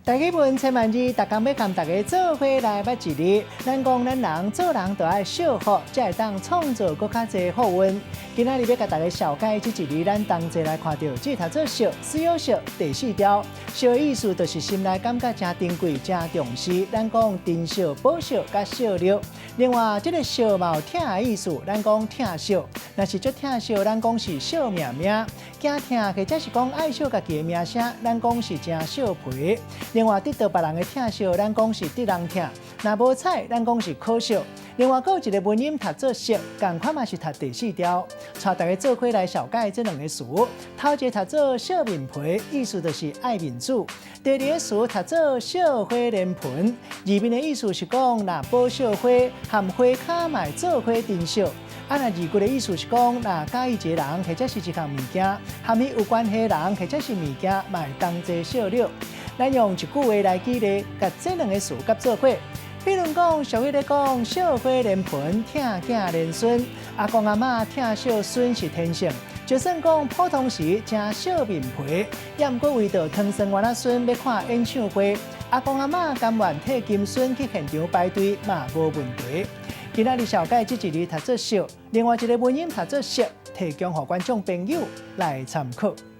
台語文千萬字，逐工欲共大家做伙來捌一字。咱講咱人做人著愛惜福，才會當創造閣較濟福運。今仔日欲共大家紹介這一字，咱同齊來看著，這讀做惜，水惜第四調。惜的意思就是心內感覺誠珍貴、誠重視。咱講珍惜、寶惜佮惜力。另外，這个惜嘛有疼的意思，咱講疼惜。若是足疼惜，咱講是惜命命。驚疼或者是講愛惜家己的名聲，咱講是誠惜皮。另外，得著別人的疼惜，咱講是得人疼。若無彩，咱講是可惜。另外，閣有一个文音讀做惜，仝款嘛是讀第四調。帶大家做伙來紹介這兩个詞。頭一个讀做惜面皮，意思就是愛面子；第二个詞讀做惜花連盆，字面的意思是講，若寶惜花，含花跤嘛會做伙珍惜。啊，若字骨的意思是講，若佮意一个人，或者是一項物件，含伊有關係的人，或者是物件，嘛會同齊惜著。咱用一句話來舉例，共這兩个詞夾做伙。比如講，俗語咧講，惜花連盆，疼囝連孫。阿公阿嬤疼惜孫是天性。就算講普通時誠惜面皮，也毋過為著糖酸丸仔孫欲看演唱會，阿公阿嬤甘願替金孫去現場排隊嘛無問題。今仔日紹介這一字讀做惜，另外一个文音讀做惜，提供予觀眾朋友來參考。